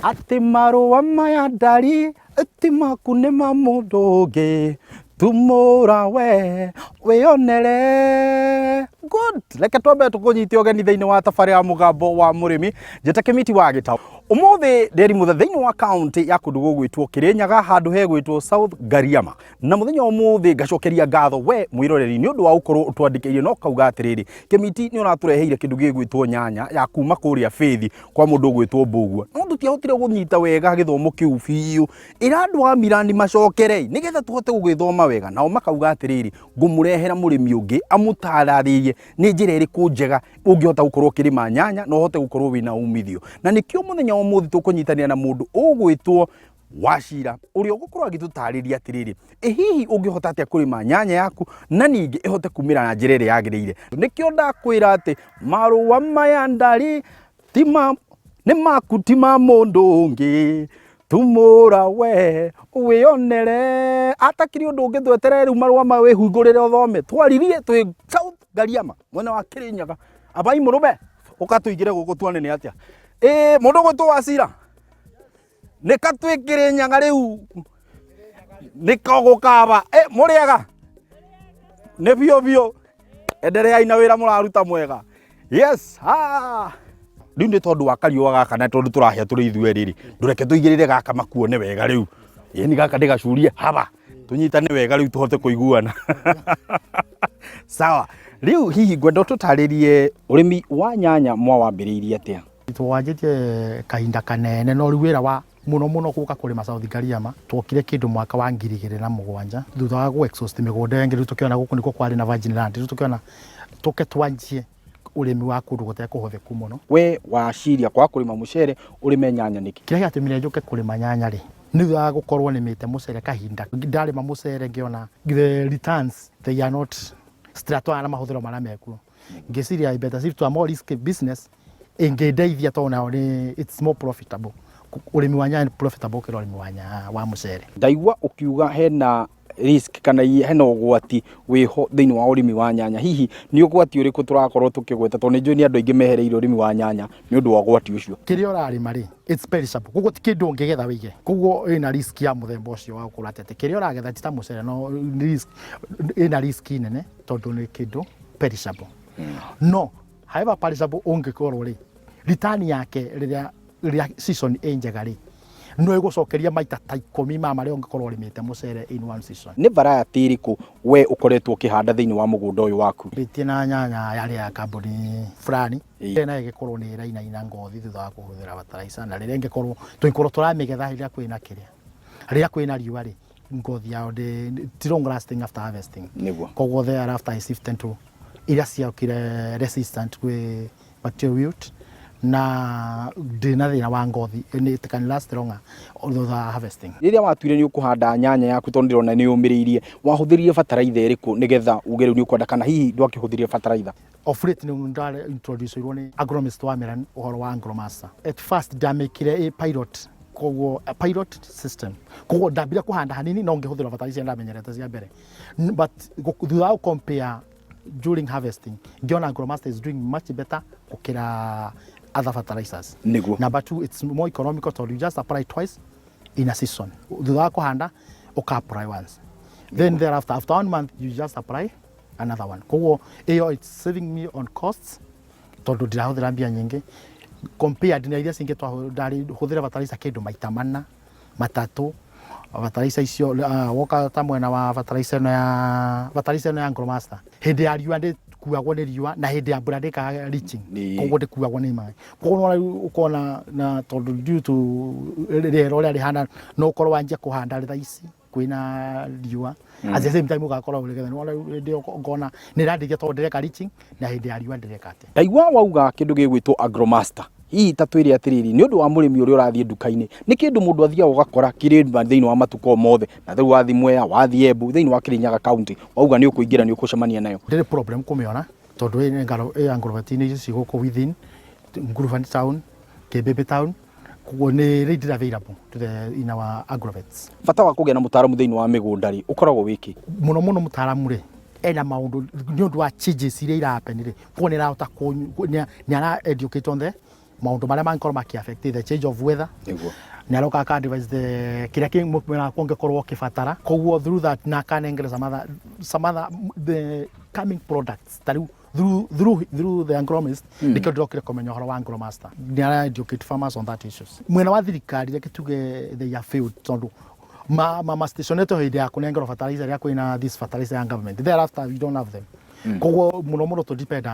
Atĩ marũa maya ndari ti maku nĩ ma mũndũ ũngĩ, tumũra we wĩonere. Good. Reke twambe tũkũnyite ũgeni thĩinĩ wa tabarĩra ya Mũgambo wa Mũrĩmi. Njĩta Kĩmiti wa Gĩtaũ. Ũmũthĩ ndĩri mũthe thĩinĩ wa kaũntĩ ya kũndũ gũgwĩtwo Kĩrĩnyaga, handũ hegwĩtwo South Ngariama. Na mũthenya wa ũmũthĩ ngacokeria ngatho we mwĩroreri nĩ ũndũ wa gũkorwo ũtwandĩkĩire na ũkauga atĩrĩrĩ, Kĩmiti nĩ ũratũreheire kĩndũ gĩgwĩtwo nyanya ya kuma kũrĩa Faith kwa mũndũ ũgwĩtwo Mbũgua. No tũtiahotire kũnyita wega gĩthomo kĩu biũ. Ĩra andũ a Mirani macokere nĩgetha tũhote gũgĩthoma wega. Nao makauga atĩrĩrĩ, ngũmũrehera mũrĩmi ũngĩ amũtararĩrie nĩ njĩra ĩrĩkũ njega ũngĩhota gũkorwo ũkĩrĩma nyanya na ũhote gũkorwo wĩna umithio. Na nĩkĩo mũthenya wa ũmũthĩ tũkũnyitanĩra na mũndũ ũgwĩtwo Wachira ũrĩa ũgũkorwo agĩtũtarĩria atĩrĩrĩ, ĩ hihi ũngĩhota atĩa kũrĩma nyanya yaku na ningĩ ĩhote kumĩra na njĩra ĩrĩa yagĩrĩire. Nĩkĩo ndakwĩra atĩ marũa maya ndarĩ ti ma nĩ maku ti ma mũndũ ũngĩ, tumũra we wĩonere. Atakĩrĩ ũndũ ũngĩ tweterere rĩu marũa maya wĩhingũrĩre ũthome. Twaririe twĩ South Ngariama mwena wa Kĩrĩnyaga. Abai mũrũme ũka tũingĩre gũkũ tuone nĩ atĩa. Ĩ mũndũ ũgwĩtwo Wachira nĩ katwĩ Nyaga rĩu nĩko gũkaba. Ĩ mũrĩega nĩ biũ biũ, endereai na wĩra mũraruta mwega. Yes, ah. Rĩu nĩ tondũ wa kariũa gaka na tondũ tũrahĩa tũrĩ ithuerĩ rĩ, ndũreke tũigĩrĩre gaka makuone wega rĩu. Ĩni gaka ndĩgacurie haba tũnyitane wega rĩu tũhote kũiguana. Sawa, rĩu hihi ngwenda ũtũtarĩrie ũrĩmi wa nyanya mwawambĩrĩirie atĩa? Twanjĩtie kahinda kanene no rĩu wĩra wa mũno mũno gũka kũrĩma South Ngariama twokire kĩndũ mwaka wa 2007 thutha wa gũ exhaust mĩgũnda ĩngĩ. Rĩu tũkĩona gũkũ nĩkuo kwarĩ na virgin land, rĩu tũkĩona tũke twanjie ũrĩmi wa kũndũ gũtekũhũthĩku mũno. We waciria kwaga kũrĩma mũcere ũrĩme nyanya nĩkĩ? Kĩrĩa gĩatũmire njũke kũrĩma nyanya rĩ, nĩ thutha wa gũkorwo nĩmĩte mũcere kahinda. Ndarĩma mũcere ngĩona the returns, they are not, citiratwarana na mahũthĩro marĩa mekuo. Ngĩciria I better shift to a more risky business ĩngĩndeithia tondũ nayo nĩ it's more profitable. Ũrĩmi wa nyanya nĩ profitable gũkĩra ũrĩmi wa mũcere. Ndaigua ũkiuga hena risk kana hena ũgwati wĩho thĩinĩ wa ũrĩmi wa nyanya. Hihi nĩ ũgwati ũrĩkũ tũrakorwo tũkĩgweta, tondũ nĩ njũĩ nĩ andũ aingĩ mehereire ũrĩmi wa nyanya nĩ ũndũ wa ũgwati ũcio? Kĩrĩa ũrarĩma rĩ, it's perishable, koguo ti kĩndũ ũngĩgetha wĩige, koguo ĩna risk ya mũthemba ũcio wa gũkorwo atĩ kĩrĩa ũragetha ti ta mũcere, no risk, ĩna risk nene tondũ nĩ kĩndũ perishable. No however perishable ũngĩkorwo rĩ, return yake rĩrĩa season ĩ njega rĩ, no ĩgũcokeria maita ta 10 ma marĩa ũngĩkorwo ũrĩmĩte mũcere in one season. Nĩ variety ĩrĩkũ we ũkoretwo ũkĩhanda thĩinĩ wa mũgũnda ũyũ waku? Mbĩtie na nyanya yarĩ ya kambuni fulani ĩrĩa nayo ĩgĩkorwo nĩ ĩrainaina ngothi thutha wa kũhũthĩra fertilizer, na rĩrĩa ĩngĩkorwo tũngĩkorwo tũramĩgetha rĩrĩa kwĩna kĩrĩa rĩrĩa kwĩna riũa rĩ, ngothi yao ndĩ ti long lasting after harvesting. Koguo thereafter I shifted to iria ciokire resistant kwĩ bacterial wilt na ndĩ na thĩna wa ngothi, it can last longer thutha wa harvesting. Rĩrĩa watuire nĩ ũkũhanda nyanya yaku, tondũ ndĩrona nĩ ũmĩrĩirie, wahũthĩrire bataraitha ĩrĩkũ nĩgetha uge rĩu nĩ ũkwenda, kana hihi ndwakĩhũthĩrire bataraitha? Of late nĩ ndare introduce irwo nĩ agronomist wa Meran ũhoro wa Agromaster. At first ndamĩkire a pilot, koguo a pilot system, koguo ndambire kũhanda hanini no ngĩhũthĩra bataraitha ndamenyerete cia mbere, but thutha wa compare during harvesting ngĩona Agromaster is doing much better gũkĩra other fertilizers. Number two, it's more economical tondũ you just apply twice in a season. Thutha wa kũhanda ũka apply once, then thereafter after one month you just apply another one. Koguo ĩyo it's saving me on costs tondũ ndirahũthĩra mbia nyingĩ compared na iria cingĩ ndarĩ hũthĩra fertilizer kĩndũ maita mana matatũ. Fertilizer icio woka ta mwena wa fertilizer ĩno ya Agromaster, hĩndĩ ya riũa ndĩkuagwo nĩ riũa na hĩndĩ ya mbura ndĩkaga leaching, koguo ndĩkuagwo nĩ maĩ. Koguo nĩwona rĩu ũkona na tondũ due to rĩera ũrĩa rĩhana, no ũkorwo wanjia kũhanda thaa ici kwĩna riũa, at the same time ũgakorwo ũrĩgetha. Nĩwona rĩu hĩndĩ ĩyo ngona nĩ ĩrandeithia tondũ ndĩreka leaching na hĩndĩ ya riũa ndĩreka atĩa. Ndaigua wauga kĩndũ gĩgwĩtwo Agromaster. Hihi ta twĩre atĩrĩrĩ, nĩ ũndũ wa mũrĩmi ũrĩa ũrathiĩ nduka-inĩ, nĩ kĩndũ mũndũ athiaga ũgakora kĩrĩ thĩinĩ wa matuka mothe, na rĩu wathiĩ Mwea, wathiĩ Embu, thĩinĩ wa Kĩrĩnyaga county, wauga nĩ ũkũingĩra nĩ ũkũcemania nayo? Ndĩrĩ problem kũmĩona tondũ ĩ agrovet-inĩ icio ciĩ gũkũ within Ngurubani town, Kĩmbĩmbĩ town, koguo nĩ readily available to the in our agrovets. Bata wa kũgĩa na mũtaaramu thĩinĩ wa mĩgũnda rĩ, ũkoragwo wĩ kĩ? Mũno mũno mũtaaramu rĩ, ena maũndũ nĩ ũndũ wa changes iria ira happen rĩ, koguo nĩ arahota nĩ ara educate on the Maũndũ marĩa mangĩkorwo makĩ affect the change of weather. Nĩ aroka aka advise the kĩrĩa kĩ mũmera wakwa ũngĩkorwo ũkĩbatara. Koguo through that na akanengera some other the coming products. Ta rĩu through the agronomist nĩkĩo ndĩrokire kũmenya ũhoro wa Agromaster. Nĩ ara educate farmers on that issues. Mwena wa thirikari, reke tuge they are failed, tondũ ma stationete hĩndĩ ya kũnengerwo fertilizer rĩrĩa kwĩna this fertilizer ya government. Thereafter we don't have them. Koguo mũno mũno tũ depend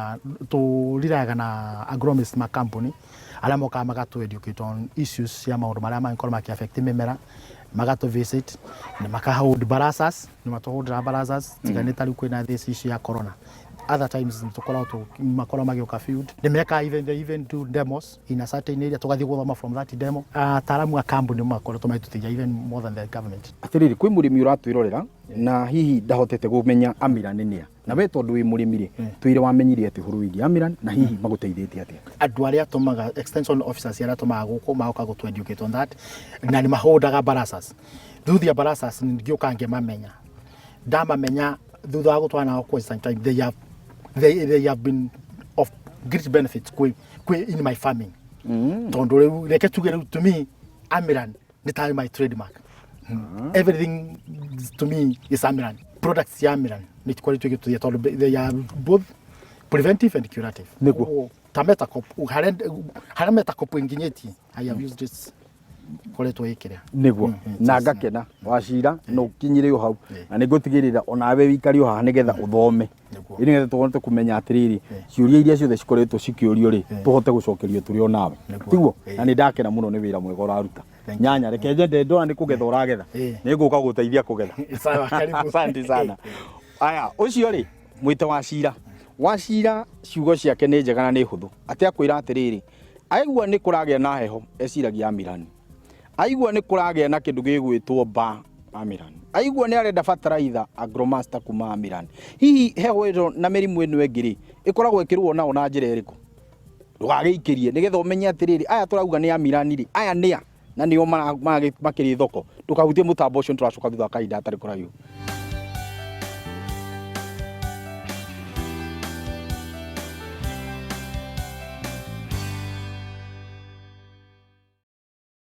tũriraga na agronomist ma company arĩa mokaga magatũ educate on issues cia maũndũ marĩa mangĩkorwo makĩ affect mĩmera, magatũ visit na maka hold barazas. Nĩ matũhũndĩra barazas, tiga nĩ ta rĩu kwĩna this issue ya corona. Other times tũkoragwo makoragwo magĩũka field, nĩ mekaga even, they even do demos in a certain area, tũgathiĩ gũthoma from that demo. Ataaramu a kambuni makoretwo magĩtũteithia even more than the government. Atĩrĩrĩ, kwĩ mũrĩmi ũratwĩrorera na hihi ndahotete kũmenya Amiran nĩ a, na we tondũ wĩ mũrĩmi rĩ, twĩre wamenyire atĩ ũhoro wĩgiĩ Amiran na hihi magũteithĩtie atĩa? Andũ arĩa tũmaga, extension officers arĩa tũmaga gũkũ, magoka gũtũ educate on that na nĩ mahũndaga barazas. Through their barazas ngĩũka ngĩmamenya. Ndamamenya, thutha wa gũtwara nao kwa some time, they have been of great benefit kwĩ in my farming, tondũ rĩu reke tuge rĩu to me Amiran nĩ tarĩ my trademark. Everything to me is Amiran. Products cia Amiran nĩ ikoretwo igĩtũteithia tondũ they are both preventive and curative. Koguo, ta Metacop, harĩa Metacop ĩnginyĩtie, I have used it, koretwo ĩkĩrĩa. Nĩguo, na ngakena wacira no ũkinyire o hau, na nĩ ngũtigĩrĩra onawe wĩikare o haha nĩgetha ũthome, nĩgetha tũhote kũmenya atĩrĩrĩ, ciũria iria ciothe cikoretwo cikĩũrio rĩ, tũhote gũcokerio tũrĩ o nawe. Tiguo? Na nĩ ndakena mũno nĩ wĩra mwega ũraruta. Thank. Nyanya reke nyende ndona nĩ kũgetha ũragetha. Nĩ ngũka gũteithia kũgetha. Sawa, karibu. Asante sana. Aya, ũcio rĩ mwĩte Wacira. Wacira ciugo ciake nĩ njega na nĩ hũthũ, atĩ akwĩra atĩrĩrĩ, aigua nĩ kũragĩa na heho eciragia Amiran, aigua nĩ kũragĩa na kĩndũ gĩgwĩtwo ba Amiran, aigua nĩ arenda bataraitha Agromaster kuma Amiran. Hihi heho ĩno na mĩrimũ ĩno ĩngĩ rĩ, ĩkoragwo ĩkĩrũo nao na njĩra ĩrĩkũ? Ndũgagĩikĩrie nĩgetha ũmenye atĩrĩrĩ, aya tũrauga nĩ Amirani rĩ, aya nĩa na nĩo makĩrĩ thoko. Ndũkahutie mũtambo ũcio, nĩtũracoka thutha wa kahinda hatarĩ kũraihu.